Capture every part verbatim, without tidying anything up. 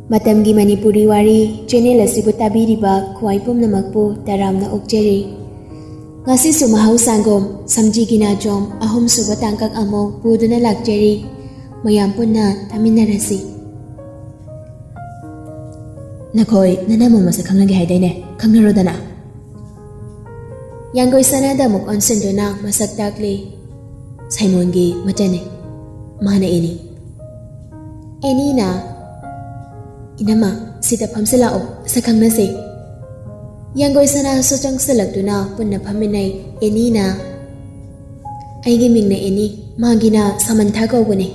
ꯃꯇꯝꯒꯤ ꯃꯅꯤꯄꯨꯔꯤ ꯋꯥꯔꯤ ꯆꯦꯅꯦꯜ ꯑꯁꯤꯕꯨ ꯇꯥꯕꯤꯔꯤꯕ ꯈ꯭ꯋꯥꯏ ꯄꯨꯝꯅꯃꯛꯄꯨ ꯇꯔꯥꯝꯅ ꯑꯣꯛꯆꯔꯤ꯫ ꯉꯁꯤꯁꯨ ꯃꯍꯧꯁꯥꯒꯨꯝ ꯁꯝꯖꯤꯒꯤ ꯅꯥꯆꯣꯝ ꯑꯍꯨꯝꯁꯨꯕ ꯇꯥꯡꯀꯛ ꯑꯃꯨꯛ ꯄꯨꯗꯨꯅ ꯂꯥꯛꯆꯔꯤ꯫ ꯃꯌꯥꯝ ꯄꯨꯟꯅ ꯇꯥꯃꯤꯟꯅꯔꯁꯤ꯫ ꯅꯈꯣꯏ ꯅꯅꯝꯃ ꯃꯁꯛ ꯈꯪꯅꯒꯦ ꯍꯥꯏꯗꯥꯏꯅꯦ? ꯈꯪꯅꯔꯣꯗꯅ꯫ ꯌꯥꯡꯒꯣꯏ ꯁꯅꯥꯗ ꯑꯃꯨꯛ ꯑꯣꯟꯁꯤꯟꯗꯨꯅ ꯃꯁꯛ ꯇꯥꯛꯂꯤ꯫ ꯁꯥꯏꯃꯣꯟꯒꯤ ꯃꯆꯟꯅꯦ꯫ ꯃꯥꯅ ꯑꯦꯅꯤ꯫ ꯑꯦꯅꯤꯅ, "ꯏꯅꯝꯃ, ꯁꯤꯗ ꯐꯝꯁꯤꯜꯂꯛꯑꯣ, ꯁꯛ ꯈꯪꯅꯁꯦ꯫" ꯌꯥꯡꯒꯣꯏ ꯁꯅꯥꯁꯨ ꯆꯪꯁꯤꯜꯂꯛꯇꯨꯅ ꯄꯨꯟꯅ ꯐꯝꯃꯤꯟꯅꯩ꯫ ꯑꯦꯅꯤꯅ, "ꯑꯩꯒꯤ ꯃꯤꯡꯅ ꯑꯦꯅꯤ, ꯃꯥꯒꯤꯅ ꯁꯃꯟꯊꯥ ꯀꯧꯕꯅꯦ꯫"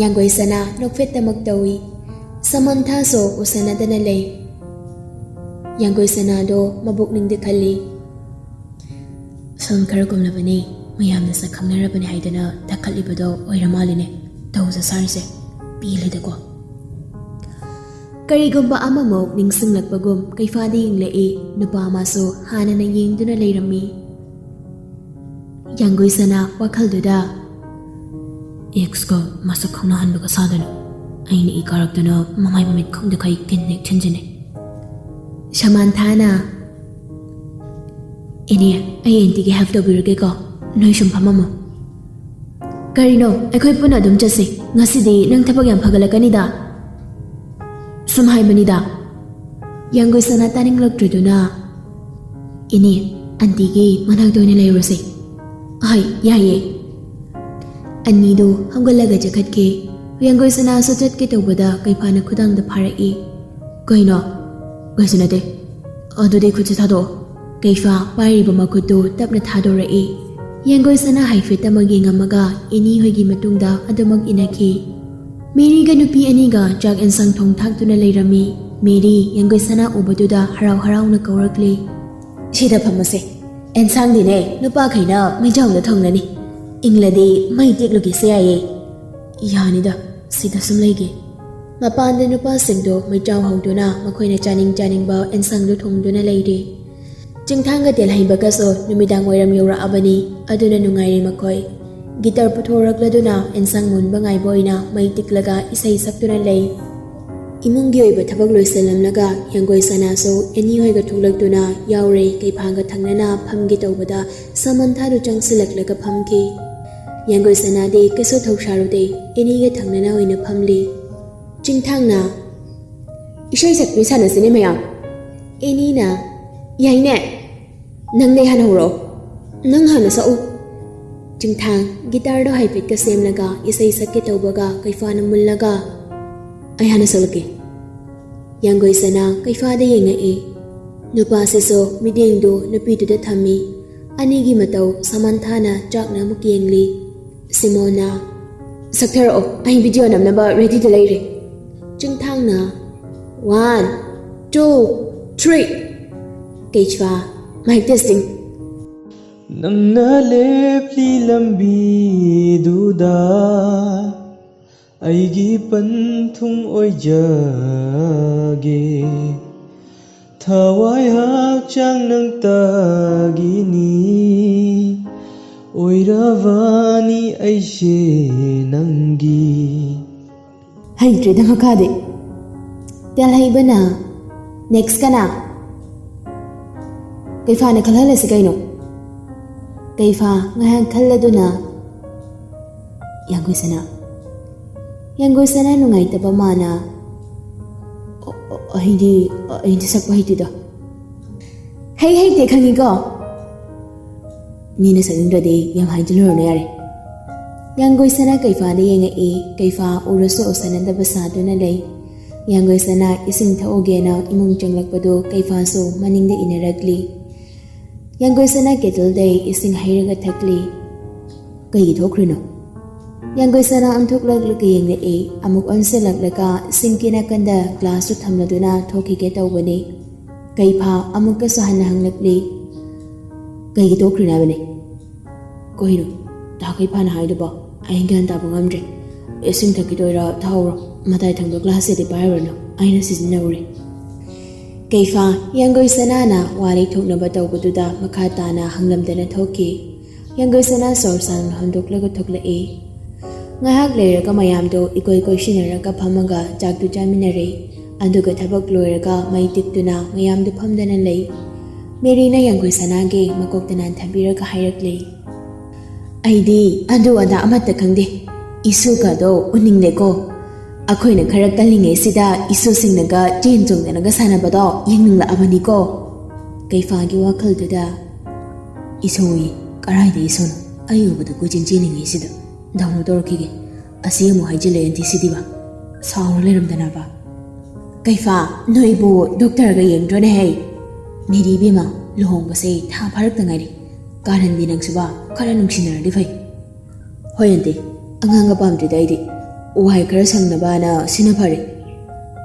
ꯌꯥꯡꯒꯣꯏ ꯁꯅꯥ ꯅꯣꯛꯐꯦꯠꯇꯃꯛ ꯇꯧꯏ꯫ ꯁꯃꯟꯊꯥꯁꯨ ꯎꯁꯟꯅꯗꯅ ꯂꯩ꯫ ꯌꯥꯡꯒꯣꯏ ꯁꯅꯥꯗꯣ ꯃꯕꯨꯛꯅꯤꯡꯗ ꯈꯜꯂꯤ꯫ "ꯁꯟ ꯈꯔ ꯀꯨꯝꯂꯕꯅꯤ, ꯃꯌꯥꯝꯅ ꯁꯛ ꯈꯪꯅꯔꯕꯅꯤ ꯍꯥꯏꯗꯅ ꯊꯛꯈꯠꯂꯤꯕꯗꯣ ꯑꯣꯏꯔ ꯃꯥꯜꯂꯤꯅꯦ꯫ ꯇꯧꯖ ꯁꯥꯔꯤꯁꯦ ꯄꯦꯜꯂꯦꯗꯀꯣ꯫" ꯀꯔꯤꯒꯨꯝꯕ ꯑꯃꯃꯨꯛ ꯅꯤꯡꯁꯤꯡꯂꯛꯄꯒꯨꯝ ꯀꯩꯐꯥꯗ ꯌꯦꯡꯂꯛꯏ꯫ ꯅꯨꯄꯥ ꯑꯃꯁꯨ ꯍꯥꯟꯅꯅ ꯌꯦꯡꯗꯨꯅ ꯂꯩꯔꯝꯃꯤ꯫ ꯌꯥꯡꯒꯣꯏ ꯁꯅꯥ ꯋꯥꯈꯜꯗꯨꯗ, "ꯑꯦꯛꯁꯀ ꯃꯁꯛ ꯈꯪꯅꯍꯟꯕꯒ ꯁꯥꯗꯅ, ꯑꯩꯅ ꯏ ꯀꯥꯔꯛꯇꯅ ꯃꯃꯥꯏ ꯃꯃꯤꯠ ꯈꯪꯗꯈꯩ ꯀꯤꯟ ꯍꯦꯛ ꯊꯤꯟꯖꯤꯟꯅꯩ꯫" ꯁꯃꯥꯟꯊꯥꯅ, "ꯑꯦꯅꯦ, ꯑꯩ ꯑꯦꯟꯇꯤꯒꯤ ꯍꯦꯜꯞ ꯇꯧꯕꯤꯔꯒꯦꯀꯣ, ꯅꯣꯏ ꯁꯨꯝ ꯐꯝꯃꯝꯃꯣ꯫" "ꯀꯔꯤꯅꯣ, ꯑꯩꯈꯣꯏ ꯄꯨꯟꯅ ꯑꯗꯨꯝ ꯆꯠꯁꯤ꯫ ꯉꯁꯤꯗꯤ ꯅꯪ ꯊꯕꯛ ꯌꯥꯝ ꯐꯒꯠꯂꯛꯀꯅꯤꯗ꯫ ꯁꯨꯝ ꯍꯥꯏꯕꯅꯤꯗ꯫" ꯌꯥꯡꯒꯣꯏ ꯁꯅꯥ ꯇꯥꯅꯤꯡꯂꯛꯇ꯭ꯔꯗꯨꯅ, "ꯏꯅꯦ, ꯑꯟꯇꯤꯒꯤ ꯃꯅꯥꯛꯇ ꯑꯣꯏꯅ ꯂꯩꯔꯨꯔꯁꯦ꯫" "ꯑꯍꯩ, ꯌꯥꯏꯌꯦ꯫" ꯑꯅꯤꯗꯨ ꯍꯧꯒꯠꯂꯒ ꯆꯠꯈꯠꯈꯤ꯫ ꯌꯥꯡꯒꯣꯏ ꯁꯅꯥꯁꯨ ꯆꯠꯀꯦ ꯇꯧꯕꯗ ꯀꯩꯐꯥꯅ ꯈꯨꯗꯥꯡꯗ ꯐꯥꯔꯛꯏ꯫ "ꯀꯩꯅꯣ?" "ꯀꯩꯁꯨ ꯅꯠꯇꯦ꯫" "ꯑꯗꯨꯗꯤ ꯈꯨꯠꯁꯦ ꯊꯥꯗꯣꯛꯑꯣ꯫" ꯀꯩꯐꯥ ꯄꯥꯏꯔꯤꯕ ꯃꯈꯨꯠꯇꯨ ꯇꯞꯅ ꯊꯥꯗꯣꯔꯛꯏ꯫ ꯌꯥꯡꯒꯣꯏ ꯁꯅꯥ ꯍꯥꯏꯐꯦꯠꯇꯃꯛ ꯌꯦꯡꯉꯝꯃꯒ ꯏꯅꯤ ꯍꯣꯏꯒꯤ ꯃꯇꯨꯡꯗ ꯑꯗꯨꯃꯛ ꯏꯟꯅꯈꯤ꯫ ꯃꯦꯔꯤꯒ ꯅꯨꯄꯤ ꯑꯅꯤꯒ ꯆꯥꯛ ꯑꯦꯟꯁꯥꯡ ꯊꯣꯡ ꯊꯥꯛꯇꯨꯅ ꯂꯩꯔꯝꯃꯤ꯫ ꯃꯦꯔꯤ ꯌꯥꯡꯒꯣꯏ ꯁꯅꯥ ꯎꯕꯗꯨꯗ ꯍꯔꯥꯎ ꯍꯔꯥꯎꯅ ꯀꯧꯔꯛꯂꯤ꯫ "ꯁꯤꯗ ꯐꯝꯃꯁꯦ꯫ ꯑꯦꯟꯁꯥꯡꯗꯤꯅꯦ ꯅꯨꯄꯥꯈꯩꯅ ꯃꯩꯖꯥꯎꯗ ꯊꯣꯡꯂꯅꯤ꯫ ꯏꯪꯂꯗꯤ ꯃꯩ ꯇꯦꯛꯂꯨꯒꯦꯁꯦ ꯌꯥꯏꯌꯦ꯫" "ꯌꯥꯅꯤꯗ, ꯁꯤꯗ ꯁꯨꯝ ꯂꯩꯒꯦ꯫" ꯃꯄꯥꯟꯗ ꯅꯨꯄꯥꯁꯤꯡꯗꯣ ꯃꯩꯆꯥꯎ ꯍꯧꯗꯨꯅ ꯃꯈꯣꯏꯅ ꯆꯥꯅꯤꯡ ꯆꯥꯅꯤꯡꯕ ꯑꯦꯟꯁꯥꯡꯗꯨ ꯊꯣꯡꯗꯨꯅ ꯂꯩꯔꯤ꯫ ꯆꯤꯡꯊꯥꯡꯒ ꯇꯦꯜꯍꯩꯕꯒꯁꯨ ꯅꯨꯃꯤꯗꯥꯡ ꯋꯥꯏꯔꯝ ꯌꯧꯔꯛꯑꯕꯅꯤ꯫ ꯑꯗꯨꯅ ꯅꯨꯡꯉꯥꯏꯔꯦ ꯃꯈꯣꯏ꯫ ꯒꯤꯇꯔ ꯄꯨꯊꯣꯔꯛꯂꯗꯨꯅ ꯑꯦꯟꯁꯥꯡ ꯃꯨꯟꯕ ꯉꯥꯏꯕ ꯑꯣꯏꯅ ꯃꯩ ꯇꯤꯛꯂꯒ ꯏꯁꯩ ꯁꯛꯇꯨꯅ ꯂꯩ꯫ ꯏꯃꯨꯡꯒꯤ ꯑꯣꯏꯕ ꯊꯕꯛ ꯂꯣꯏꯁꯤꯜꯂꯝꯂꯒ ꯌꯥꯡꯒꯣꯏ ꯁꯅꯥꯁꯨ ꯑꯦꯅꯤ ꯍꯣꯏꯒ ꯊꯣꯛꯂꯛꯇꯨꯅ ꯌꯥꯎꯔꯦ꯫ ꯀꯩꯐꯥꯒ ꯊꯪꯅꯅ ꯐꯝꯒꯦ ꯇꯧꯕꯗ ꯁꯃꯟꯊꯥꯗꯨ ꯆꯪꯁꯤꯜꯂꯛꯂꯒ ꯐꯝꯈꯤ꯫ ꯌꯥꯡꯒꯣꯏ ꯁꯅꯥꯗꯤ ꯀꯩꯁꯨ ꯊꯧꯁꯥꯔꯨꯗꯦ, ꯑꯦꯅꯤꯒ ꯊꯪꯅꯅ ꯑꯣꯏꯅ ꯐꯝꯂꯤ꯫ ꯆꯤꯡꯊꯥꯡꯅ, "ꯏꯁꯩ ꯁꯛꯄꯤ ꯁꯥꯟꯅꯁꯤꯅꯦ ꯃꯌꯥꯝ꯫" ꯑꯦꯅꯤꯅ, "ꯌꯥꯏꯅꯦ, ꯅꯪꯗꯩ ꯍꯥꯟꯅ ꯍꯧꯔꯛꯑꯣ, ꯅꯪ ꯍꯥꯟꯅ ꯁꯛꯎ꯫" ꯆꯤꯡꯊꯥꯡ ꯒꯤꯇꯥꯔꯗꯣ ꯍꯥꯏꯐꯦꯠꯀ ꯁꯦꯝꯂꯒ ꯏꯁꯩ ꯁꯛꯀꯦ ꯇꯧꯕꯒ ꯀꯩꯐꯥꯅ ꯃꯨꯜꯂꯒ, "ꯑꯩ ꯍꯥꯟꯅ ꯁꯛꯂꯛꯀꯦ꯫" ꯌꯥꯡꯒꯣꯏ ꯁꯅꯥ ꯀꯩꯐꯥꯗ ꯌꯦꯡꯉꯛꯏ꯫ ꯅꯨꯄꯥꯁꯤꯁꯨ ꯃꯤꯠꯌꯦꯡꯗꯨ ꯅꯨꯄꯤꯗꯨꯗ ꯊꯝꯃꯤ꯫ ꯑꯅꯤꯒꯤ ꯃꯇꯧ ꯁꯃꯟꯊꯥꯅ ꯆꯥꯛꯅ ꯑꯃꯨꯛ ꯌꯦꯡꯂꯤ꯫ ꯁꯤꯃꯣꯟꯅ, "ꯁꯛꯊꯔꯛꯑꯣ, ꯑꯩ ꯚꯤꯗꯤꯑꯣ ꯅꯝꯅꯕ ꯔꯦꯗꯤꯗ ꯂꯩꯔꯦ꯫" ꯆꯤꯡꯊꯥꯡꯅ, "One, two, three꯫" ꯀꯩꯐꯥ, mic testing꯫ ꯅꯪꯅ ꯂꯦꯞꯂꯤ ꯂꯝꯕꯤꯗꯨꯗ ꯑꯩꯒꯤ ꯄꯟꯊꯨꯡ ꯑꯣꯏꯖꯒꯦ꯫ ꯊꯋꯥꯏ ꯍꯛꯆꯥꯡ ꯅꯪꯇꯒꯤꯅꯤ, ꯑꯣꯏꯔꯕꯅꯤ ꯑꯩꯁꯦ ꯅꯪꯒꯤ꯫ ꯍꯩꯇ꯭ꯔꯦꯗ ꯃꯈꯥꯗꯤ꯫ ꯇꯦꯜꯍꯩꯕꯅ, "Next ꯀꯅꯥ?" "ꯀꯩꯐꯥꯅ ꯈꯜꯍꯜꯂꯁꯤ ꯀꯩꯅꯣ꯫" ꯀꯩꯐꯥ ꯉꯥꯏꯍꯥꯛ ꯈꯜꯂꯗꯨꯅ, "ꯌꯥꯡꯒꯣꯏ ꯁꯅꯥ꯫" ꯌꯥꯡꯒꯣꯏ ꯁꯅꯥ ꯅꯨꯡꯉꯥꯏꯇꯕ ꯃꯥꯅ, "ꯑ-, ꯑ-, ꯑꯩꯗꯤ, ꯑ-, ꯑꯩꯗꯤ ꯁꯛꯄ ꯍꯩꯇꯦꯗ꯫" "ꯍꯩ ꯍꯩꯇꯦ ꯈꯪꯉꯤꯀꯣ꯫ ꯃꯤꯅ ꯁꯛꯅꯤꯡꯗ꯭ꯔꯗꯤ ꯌꯥꯝ ꯍꯥꯏꯖꯤꯜꯂꯨꯔꯅꯨ ꯌꯥꯔꯦ꯫" ꯌꯥꯡꯒꯣꯏ ꯁꯅꯥ ꯀꯩꯐꯥꯗ ꯌꯦꯡꯉꯛꯏ꯫ ꯀꯩꯐꯥ ꯎꯔꯁꯨ ꯎꯁꯟꯅꯗꯕ ꯁꯥꯗꯨꯅ ꯂꯩ꯫ ꯌꯥꯡꯒꯣꯏ ꯁꯅꯥ ꯏꯁꯤꯡ ꯊꯛꯎꯒꯦꯅ ꯏꯃꯨꯡ ꯆꯪꯂꯛꯄꯗꯨ ꯀꯩꯐꯥꯁꯨ ꯃꯅꯤꯡꯗ ꯏꯟꯅꯔꯛꯂꯤ꯫ ꯌꯥꯡꯒꯣꯏ ꯁꯅꯥ ꯀꯦꯇꯜꯗꯩ ꯏꯁꯤꯡ ꯍꯩꯔꯒ ꯊꯛꯂꯤ꯫ "ꯀꯩꯒꯤ ꯊꯣꯛꯈ꯭ꯔꯤꯅꯣ?" ꯌꯥꯡꯒꯣꯏ ꯁꯅꯥ ꯑꯣꯟꯊꯣꯛꯂꯛꯂꯒ ꯌꯦꯡꯂꯛꯏ꯫ ꯑꯃꯨꯛ ꯑꯣꯟꯁꯤꯜꯂꯛꯂꯒ ꯁꯤꯡꯀꯤ ꯅꯥꯀꯟꯗ ꯒ꯭ꯂꯥꯁꯇꯨ ꯊꯝꯂꯗꯨꯅ ꯊꯣꯛꯈꯤꯒꯦ ꯇꯧꯕꯅꯤ꯫ ꯀꯩꯐꯥ ꯑꯃꯨꯛꯀꯁꯨ ꯍꯟꯅ ꯍꯪꯂꯛꯂꯤ, "ꯀꯩꯒꯤ ꯊꯣꯛꯈ꯭ꯔꯤꯅꯣ ꯍꯥꯏꯕꯅꯤ?" "ꯀꯩꯅꯣ ꯇꯥ ꯀꯩꯐꯥꯅ ꯍꯥꯏꯗꯨꯕꯣ? ꯑꯩ ꯒ꯭ꯌꯥꯟ ꯇꯥꯕ ꯉꯝꯗ꯭ꯔꯦ꯫ ꯏꯁꯤꯡ ꯊꯛꯈꯤꯗꯣꯏꯔꯥ ꯊꯛꯍꯧꯔꯣ, ꯃꯇꯥꯏ ꯊꯪꯕ ꯒ꯭ꯂꯥꯁꯁꯤꯗꯤ ꯄꯥꯏꯔꯨꯔꯅꯨ, ꯑꯩꯅ ꯁꯤꯖꯤꯟꯅꯍꯧꯔꯦ꯫" ꯀꯩꯐꯥ ꯌꯥꯡꯒꯣꯏ ꯁꯅꯥꯅ ꯋꯥ ꯂꯩꯊꯣꯛꯅꯕ ꯇꯧꯕꯗꯨꯗ ꯃꯈꯥ ꯇꯥꯅ ꯍꯪꯂꯝꯗꯅ ꯊꯣꯛꯈꯤ꯫ ꯌꯥꯡꯒꯣꯏ ꯁꯅꯥ ꯁꯣꯔ ꯁꯥꯡꯅ ꯍꯣꯟꯗꯣꯛꯂꯒ ꯊꯣꯛꯂꯛꯏ꯫ ꯉꯥꯏꯍꯥꯛ ꯂꯩꯔꯒ ꯃꯌꯥꯝꯗꯣ ꯏꯀꯣꯏ ꯀꯣꯏꯁꯤꯟꯅꯔꯒ ꯐꯝꯃꯒ ꯆꯥꯛꯇꯨ ꯆꯥꯃꯤꯟꯅꯔꯦ꯫ ꯑꯗꯨꯒ ꯊꯕꯛ ꯂꯣꯏꯔꯒ ꯃꯩ ꯇꯤꯛꯇꯨꯅ ꯃꯌꯥꯝꯗꯨ ꯐꯝꯗꯅ ꯂꯩ꯫ ꯃꯦꯔꯤꯅ ꯌꯥꯡꯒꯣꯏ ꯁꯅꯥꯒꯤ ꯃꯀꯣꯛꯇ ꯅꯥꯟꯊꯕꯤꯔꯒ ꯍꯥꯏꯔꯛꯂꯦ, "ꯑꯩꯗꯤ ꯑꯗꯨ ꯑꯗꯥ ꯑꯃꯠꯇ ꯈꯪꯗꯦ꯫ ꯏꯁꯨꯒꯗꯣ ꯎꯅꯤꯡꯂꯦꯀꯣ꯫ ꯑꯩꯈꯣꯏꯅ ꯈꯔ ꯀꯜꯂꯤꯉꯩꯁꯤꯗ ꯏꯁꯨꯁꯤꯡꯅꯒ ꯆꯦꯟ ꯆꯣꯡꯗꯅꯒ ꯁꯥꯟꯅꯕꯗꯣ ꯌꯦꯡꯅꯤꯡꯂꯛꯑꯕꯅꯤꯀꯣ"꯫ ꯀꯩꯐꯥꯒꯤ ꯋꯥꯈꯜꯗꯨꯗ, "ꯏꯁꯣꯌꯦ, ꯀꯔꯥꯏꯗ ꯏꯁꯣꯅꯣ? ꯑꯩ ꯎꯕꯗ ꯀꯣꯏꯆꯦꯟ ꯆꯦꯜꯂꯤꯉꯩꯁꯤꯗ꯫ ꯗꯥꯎꯟꯂꯣꯗ ꯇꯧꯔꯛꯈꯤꯒꯦ꯫ ꯑꯁꯤ ꯑꯃꯨꯛ ꯍꯥꯏꯖꯤꯜꯂꯦ ꯑꯟꯇꯤ ꯁꯤꯗꯤꯕ꯫ ꯁꯥꯎꯔ ꯂꯩꯔꯝꯗꯅꯕ꯫ ꯀꯩꯐꯥ, ꯅꯣꯏꯕꯨ ꯗꯣꯛꯇꯔꯒ ꯌꯦꯡꯗ꯭ꯔꯣꯅꯦ ꯍꯩ? ꯃꯦꯔꯤ ꯏꯕꯦꯝꯃ, ꯂꯨꯍꯣꯡꯕꯁꯦ ꯊꯥ ꯐꯥꯔꯛꯇ ꯉꯥꯏꯔꯤ꯫ ꯀꯥꯔꯟꯗꯤ ꯅꯪꯁꯨꯕ, ꯈꯔ ꯅꯨꯡꯁꯤꯅꯔꯗꯤ ꯐꯩ"꯫ "ꯍꯣꯏ ꯑꯟꯇꯤ, ꯑꯉꯥꯡꯒ ꯄꯥꯝꯗ꯭ꯔꯤꯗ ꯑꯩꯗꯤ꯫ ꯋꯥꯏ ꯈꯔ ꯁꯪꯅꯕꯅ ꯁꯤꯅ ꯐꯔꯦ"꯫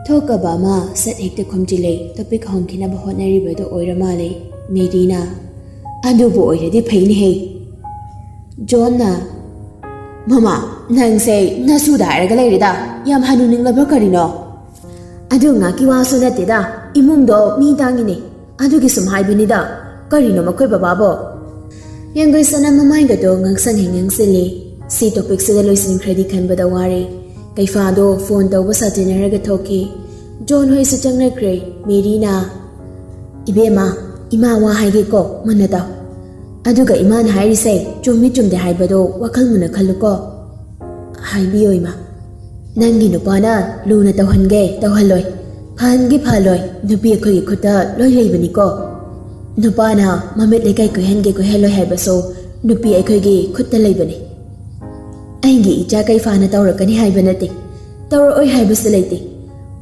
ꯊꯣꯛꯀꯕ ꯑꯃ ꯁꯠ ꯍꯦꯛꯇ ꯈꯨꯝꯖꯤꯜꯂꯦ꯫ ꯇꯣꯄꯤꯛ ꯍꯣꯡꯈꯤꯅꯕ ꯍꯣꯠꯅꯔꯤꯕꯗꯣ ꯑꯣꯏꯔ ꯃꯥꯜꯂꯦ ꯃꯦꯔꯤꯅ꯫ "ꯑꯗꯨꯕꯨ ꯑꯣꯏꯔꯗꯤ ꯐꯩꯅꯦꯍꯦ"꯫ ꯖꯣꯟꯅ, "ꯃꯃꯥ, ꯅꯪꯁꯦ ꯅꯁꯨꯗ ꯍꯥꯏꯔꯒ ꯂꯩꯔꯦꯗ꯫ ꯌꯥꯝ ꯍꯅꯨꯅꯤꯡꯂꯕ꯭ꯔꯥ ꯀꯔꯤꯅꯣ?" "ꯑꯗꯨ ꯉꯥꯛꯀꯤ ꯋꯥꯁꯨ ꯅꯠꯇꯦꯗ, ꯏꯃꯨꯡꯗꯣ ꯃꯤ ꯇꯥꯡꯉꯤꯅꯦ, ꯑꯗꯨꯒꯤ ꯁꯨꯝ ꯍꯥꯏꯕꯅꯤꯗ꯫ ꯀꯔꯤꯅꯣ ꯃꯈꯣꯏ ꯕꯕꯥꯕꯣ?" ꯌꯥꯡꯒꯣꯏꯁꯅꯥ ꯃꯃꯥꯏꯒꯗꯣ ꯉꯥꯡꯁꯪ ꯍꯦꯛ ꯉꯥꯡꯁꯤꯜꯂꯤ꯫ ꯁꯤ ꯇꯣꯄꯤꯛꯁꯤꯗ ꯂꯣꯏꯁꯤꯟꯈ꯭ꯔꯗꯤ ꯈꯟꯕꯗ ꯋꯥꯔꯦ꯫ ꯀꯩꯐꯥꯗꯣ ꯐꯣꯟ ꯇꯧꯕ ꯁꯥꯖꯤꯟꯅꯔꯒ ꯊꯣꯛꯈꯤ꯫ ꯖꯣꯟ ꯍꯣꯏꯁꯨ ꯆꯪꯅꯈ꯭ꯔꯦ꯫ ꯃꯦꯔꯤꯅ, "ꯏꯕꯦꯝꯃ, ꯏꯃꯥ ꯋꯥ ꯍꯥꯏꯒꯦꯀꯣ, ꯃꯨꯟꯅ ꯇꯥꯎ꯫ ꯑꯗꯨꯒ ꯏꯃꯥꯅ ꯍꯥꯏꯔꯤꯁꯦ ꯆꯨꯝꯃꯤ ꯆꯨꯝꯗꯦ ꯍꯥꯏꯕꯗꯣ ꯋꯥꯈꯜ ꯃꯨꯟꯅ ꯈꯜꯂꯨꯀꯣ"꯫ "ꯍꯥꯏꯕꯤꯌꯣ ꯏꯃꯥ꯫ ꯅꯪꯒꯤ ꯅꯨꯄꯥꯅ ꯂꯨꯅ ꯇꯧꯍꯟꯒꯦ ꯇꯧꯍꯜꯂꯣꯏ, ꯐꯍꯟꯒꯦ ꯐꯍꯜꯂꯣꯏ, ꯅꯨꯄꯤ ꯑꯩꯈꯣꯏꯒꯤ ꯈꯨꯠꯇ ꯂꯣꯏ ꯂꯩꯕꯅꯤꯀꯣ꯫ ꯅꯨꯄꯥꯅ ꯃꯃꯤꯠ ꯂꯩꯀꯥꯏ ꯀꯣꯏꯍꯟꯒꯦ ꯀꯣꯏꯍꯜꯂꯣꯏ ꯍꯥꯏꯕꯁꯨ ꯅꯨꯄꯤ ꯑꯩꯈꯣꯏꯒꯤ ꯈꯨꯠꯇ ꯂꯩꯕꯅꯤ꯫ ꯑꯩꯒꯤ ꯏꯆꯥ ꯀꯩꯐꯥꯅ ꯇꯧꯔꯛꯀꯅꯤ ꯍꯥꯏꯕ ꯅꯠꯇꯦ, ꯇꯧꯔꯛꯑꯣꯏ ꯍꯥꯏꯕꯁꯨ ꯂꯩꯇꯦ꯫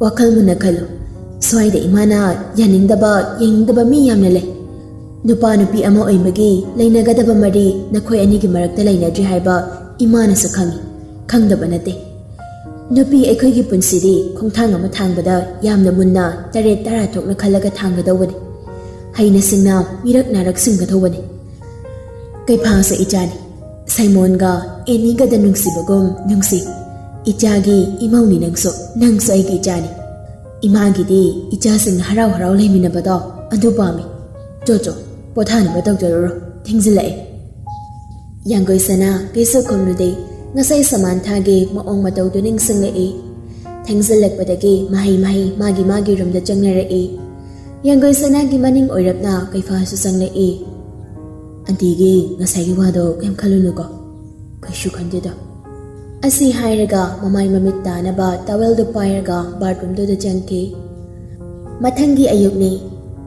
ꯋꯥꯈꯜ ꯃꯨꯟꯅ ꯈꯜꯂꯨ꯫ ꯁ꯭ꯋꯥꯏꯗ ꯏꯃꯥꯅ ꯌꯥꯅꯤꯡꯗꯕ, ꯌꯦꯡꯅꯤꯡꯗꯕ ꯃꯤ ꯌꯥꯝꯅ ꯂꯩ꯫ ꯅꯨꯄꯥ ꯅꯨꯄꯤ ꯑꯃ ꯑꯣꯏꯕꯒꯤ ꯂꯩꯅꯒꯗꯕ ꯃꯔꯤ ꯅꯈꯣꯏ ꯑꯅꯤꯒꯤ ꯃꯔꯛꯇ ꯂꯩꯅꯗ꯭ꯔꯤ ꯍꯥꯏꯕ ꯏꯃꯥꯅꯁꯨ ꯈꯪꯉꯤ, ꯈꯪꯗꯕ ꯅꯠꯇꯦ꯫ ꯅꯨꯄꯤ ꯑꯩꯈꯣꯏꯒꯤ ꯄꯨꯟꯁꯤꯗꯤ ꯈꯣꯡꯊꯥꯡ ꯑꯃ ꯊꯥꯡꯕꯗ ꯌꯥꯝꯅ ꯃꯨꯟꯅ ꯇꯔꯦꯠ ꯇꯔꯥ ꯊꯣꯛꯅ ꯈꯜꯂꯒ ꯊꯥꯡꯒꯗꯧꯕꯅꯤ꯫ ꯍꯩꯅ ꯁꯤꯡꯅ ꯃꯤꯔꯛ ꯅꯥꯔꯛ ꯁꯤꯡꯒꯗꯧꯕꯅꯤ꯫ ꯀꯩꯐꯥꯁꯨ ꯏꯆꯥꯅꯤ꯫ ꯁꯥꯏꯃꯣꯟꯒ ꯑꯦꯅꯤꯒꯗ ꯅꯨꯡꯁꯤꯕꯒꯨꯝ ꯅꯨꯡꯁꯤ꯫ ꯏꯆꯥꯒꯤ ꯏꯃꯧꯅꯤ ꯅꯪꯁꯨ, ꯅꯪꯁꯨ ꯑꯩꯒꯤ ꯏꯆꯥꯅꯤ꯫ ꯏꯃꯥꯒꯤꯗꯤ ꯏꯆꯥꯁꯤꯡꯅ ꯍꯔꯥꯎ ꯍꯔꯥꯎ ꯂꯩꯃꯤꯟꯅꯕꯗꯣ ꯑꯗꯨ ꯄꯥꯝꯃꯤ꯫ ꯆꯣ ꯆꯣ, ꯄꯣꯊꯥꯅꯕ ꯇꯧꯖꯔꯨꯔꯣ, ꯊꯦꯡꯖꯤꯜꯂꯛꯑꯦ"꯫ ꯌꯥꯡꯒꯣꯏꯁꯅꯥ ꯀꯩꯁꯨ ꯈꯨꯝꯂꯨꯗꯦ꯫ ꯉꯁꯥꯏ ꯁꯃꯥꯟꯊꯥꯒꯤ ꯃꯑꯣꯡ ꯃꯇꯧꯗꯨ ꯅꯤꯡꯁꯤꯡꯂꯛꯏ꯫ ꯊꯦꯡꯖꯤꯜꯂꯛꯄꯗꯒꯤ ꯃꯍꯩ ꯃꯍꯩ ꯃꯥꯒꯤ ꯃꯥꯒꯤ ꯔꯨꯝꯗ ꯆꯪꯅꯔꯛꯏ꯫ ꯌꯥꯡꯒꯣꯏ ꯁꯅꯥꯒꯤ ꯃꯅꯤꯡ ꯑꯣꯏꯔꯞꯅ ꯀꯩꯐꯥꯁꯨ ꯆꯪꯂꯛꯏ꯫ "ꯑꯟꯇꯤꯒꯤ ꯉꯁꯥꯏꯒꯤ ꯋꯥꯗꯣ ꯀꯩꯝ ꯈꯜꯂꯨꯅꯨꯀꯣ, ꯀꯩꯁꯨ ꯈꯟꯗꯦꯗ꯫" ꯑꯁꯤ ꯍꯥꯏꯔꯒ ꯃꯃꯥꯏ ꯃꯃꯤꯠ ꯇꯥꯅꯕ ꯇꯥꯋꯦꯜꯗꯨ ꯄꯥꯏꯔꯒ ꯕꯥꯠꯔꯨꯝꯗꯨꯗ ꯆꯪꯈꯤ꯫ ꯃꯊꯪꯒꯤ ꯑꯌꯨꯛꯅꯤ꯫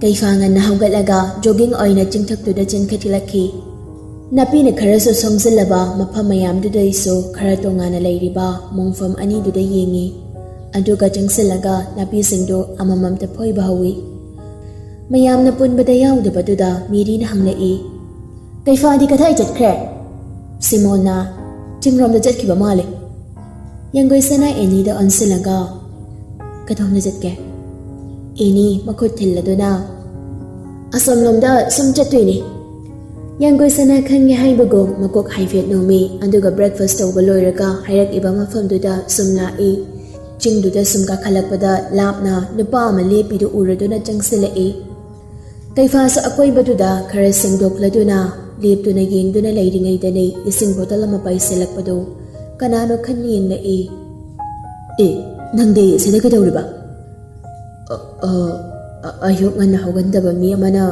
ꯀꯩꯐꯥ ꯉꯟꯅ ꯍꯧꯒꯠꯂꯒ ꯖꯣꯒꯤꯡ ꯑꯣꯏꯅ ꯆꯤꯡꯊꯛꯇꯨꯗ ꯆꯦꯟꯈꯠꯂꯛꯈꯤ꯫ ꯅꯥꯄꯤꯅ ꯈꯔꯁꯨ ꯁꯣꯡꯖꯤꯜꯂꯕ ꯃꯐꯝ ꯃꯌꯥꯝꯗꯨꯗꯩꯁꯨ ꯈꯔ ꯇꯣꯉꯥꯟꯅ ꯂꯩꯔꯤꯕ ꯃꯣꯡꯐꯝ ꯑꯅꯤꯗꯨꯗ ꯌꯦꯡꯉꯤ꯫ ꯑꯗꯨꯒ ꯆꯪꯁꯤꯜꯂꯒ ꯅꯥꯄꯤꯁꯤꯡꯗꯨ ꯑꯃꯃꯝꯇ ꯐꯣꯏꯕ ꯍꯧꯏ꯫ ꯃꯌꯥꯝꯅ ꯄꯨꯟꯕꯗ ꯌꯥꯎꯗꯕꯗꯨꯗ ꯃꯦꯔꯤꯅ ꯍꯪꯂꯛꯏ, "ꯀꯩꯐꯥꯗꯤ ꯀꯗꯥꯏ ꯆꯠꯈ꯭ꯔꯦ?" ꯁꯤꯃꯣꯟꯅ, "ꯆꯤꯡꯔꯣꯝꯗ ꯆꯠꯈꯤꯕ ꯃꯥꯜꯂꯦ꯫" ꯌꯥꯡꯒꯣꯏ ꯁꯅꯥ ꯑꯦꯅꯤꯗ ꯑꯣꯟꯁꯤꯜꯂꯒ, "ꯀꯗꯣꯝꯗ ꯆꯠꯀꯦ?" ꯑꯦꯅꯤ ꯃꯈꯨꯠ ꯊꯤꯜꯂꯗꯨꯅ, "ꯑꯁꯣꯝꯂꯣꯝꯗ ꯁꯨꯝ ꯆꯠꯇꯣꯏꯅꯦ꯫" ꯌꯥꯡꯒꯣꯏ ꯁꯅꯥ ꯈꯪꯉꯦ ꯍꯥꯏꯕꯒꯨꯝ ꯃꯀꯣꯛ ꯍꯥꯏꯐꯦꯠ ꯅꯣꯝꯃꯤ, ꯑꯗꯨꯒ ꯕ꯭ꯔꯦꯛꯐꯥꯁ ꯇꯧꯕ ꯂꯣꯏꯔꯒ ꯍꯥꯏꯔꯛꯏꯕ ꯃꯐꯝꯗꯨꯗ ꯁꯨꯝ ꯂꯥꯛꯏ꯫ ꯆꯤꯡꯗꯨꯗ ꯁꯨꯝ ꯀꯥꯈꯠꯂꯛꯄꯗ ꯂꯥꯞꯅ ꯅꯨꯄꯥ ꯑꯃ ꯂꯦꯞꯄꯤꯗꯨ ꯎꯔꯗꯨꯅ ꯆꯪꯁꯤꯜꯂꯛꯏ꯫ ꯀꯩꯐꯥꯁꯨ ꯑꯀꯣꯏꯕꯗꯨꯗ ꯈꯔ ꯁꯦꯡꯗꯣꯛꯂꯗꯨꯅ ꯂꯦꯞꯇꯨꯅ ꯌꯦꯡꯗꯨꯅ ꯂꯩꯔꯤꯉꯩꯗꯅꯤ ꯏꯁꯤꯡ ꯕꯣꯇꯜ ꯑꯃ ꯄꯥꯏꯁꯤꯜꯂꯛꯄꯗꯨ ꯀꯅꯥꯅꯣ ꯈꯟ ꯌꯦꯡꯂꯛꯏ꯫ "ꯑꯦ, ꯅꯪꯗꯤ ꯁꯤꯗ ꯀꯩꯗꯧꯔꯤꯕ?" "ꯑ, ꯑ, ꯑ, ꯑꯌꯨꯛ ꯉꯟꯅ ꯍꯧꯒꯟꯗꯕ ꯃꯤ ꯑꯃꯅ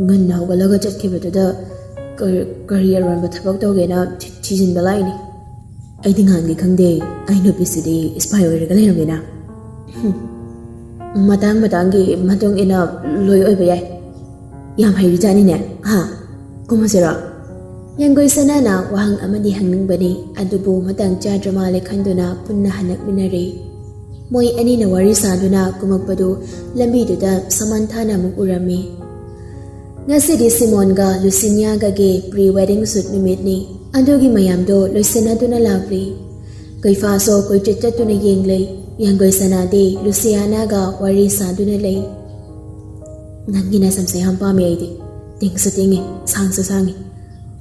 ꯉꯟꯅ ꯍꯧꯒꯠꯂꯒ ꯆꯠꯈꯤꯕꯗꯨꯗ ꯀꯔꯤ, ꯀꯔꯤ ꯑꯔꯣꯟꯕ ꯊꯕꯛ ꯇꯧꯒꯦꯅ ꯊꯤ-, ꯊꯤꯖꯤꯟꯕ ꯂꯥꯛꯏꯅꯤ꯫" "ꯑꯩꯗꯤ ꯉꯍꯥꯟꯒꯤ ꯈꯪꯗꯦ, ꯑꯩ ꯅꯨꯄꯤꯁꯤꯗꯤ ꯏꯁꯄꯥꯏ ꯑꯣꯏꯔꯒ ꯂꯩꯔꯝꯃꯤꯅ꯫" "ꯍꯨꯝ, ꯃꯇꯥꯡ ꯃꯇꯥꯡꯒꯤ ꯃꯇꯨꯡ ꯏꯟꯅ ꯂꯣꯏ ꯑꯣꯏꯕ ꯌꯥꯏ꯫ ꯌꯥꯝ ꯍꯩꯔꯤꯖꯥꯠꯅꯤꯅꯦ, ꯍꯥ? ꯀꯨꯝꯃꯁꯤꯔꯣ?" ꯌꯥꯡꯒꯣꯏ ꯁꯅꯥꯅ ꯋꯥꯍꯪ ꯑꯃꯗꯤ ꯍꯪꯅꯤꯡꯕꯅꯤ, ꯑꯗꯨꯕꯨ ꯃꯇꯥꯡ ꯆꯥꯗ꯭ꯔ ꯃꯥꯜꯂꯦ ꯈꯟꯗꯨꯅ ꯄꯨꯟꯅ ꯍꯟꯅꯛꯃꯤꯟꯅꯔꯦ꯫ ꯃꯣꯏ ꯑꯅꯤꯅ ꯋꯥꯔꯤ ꯁꯥꯗꯨꯅ ꯀꯨꯝꯃꯛꯄꯗꯨ ꯂꯝꯕꯤꯗꯨꯗ ꯁꯃꯥꯟꯊꯥꯅ ꯑꯃꯨꯛ ꯎꯔꯝꯃꯤ꯫ ꯉꯁꯤꯗꯤ ꯁꯤꯃꯣꯟꯒ ꯂꯨꯁꯤꯅꯤꯌꯥꯒꯒꯤ ꯄ꯭ꯔꯤ ꯋꯦꯗꯤꯡ ꯁꯨꯠ ꯅꯨꯃꯤꯠꯅꯤ꯫ ꯑꯗꯨꯒꯤ ꯃꯌꯥꯝꯗꯣ ꯂꯣꯏꯁꯤꯟꯅꯗꯨꯅ ꯂꯥꯛꯂꯤ꯫ ꯀꯩꯐꯥꯁꯨ ꯀꯣꯏꯆꯠ ꯆꯠꯇꯨꯅ ꯌꯦꯡꯂꯩ꯫ ꯌꯥꯡꯒꯣꯏ ꯁꯅꯥꯗꯤ ꯂꯨꯁꯤꯌꯥꯅꯥꯒ ꯋꯥꯔꯤ ꯁꯥꯗꯨꯅ ꯂꯩ꯫ "ꯅꯪꯒꯤ ꯅꯁꯝꯁꯦ ꯌꯥꯝ ꯄꯥꯝꯃꯦ ꯑꯩꯗꯤ꯫ ꯇꯦꯡꯁꯨ ꯇꯦꯡꯉꯦ, ꯁꯥꯡꯁꯨ ꯁꯥꯡꯉꯦ꯫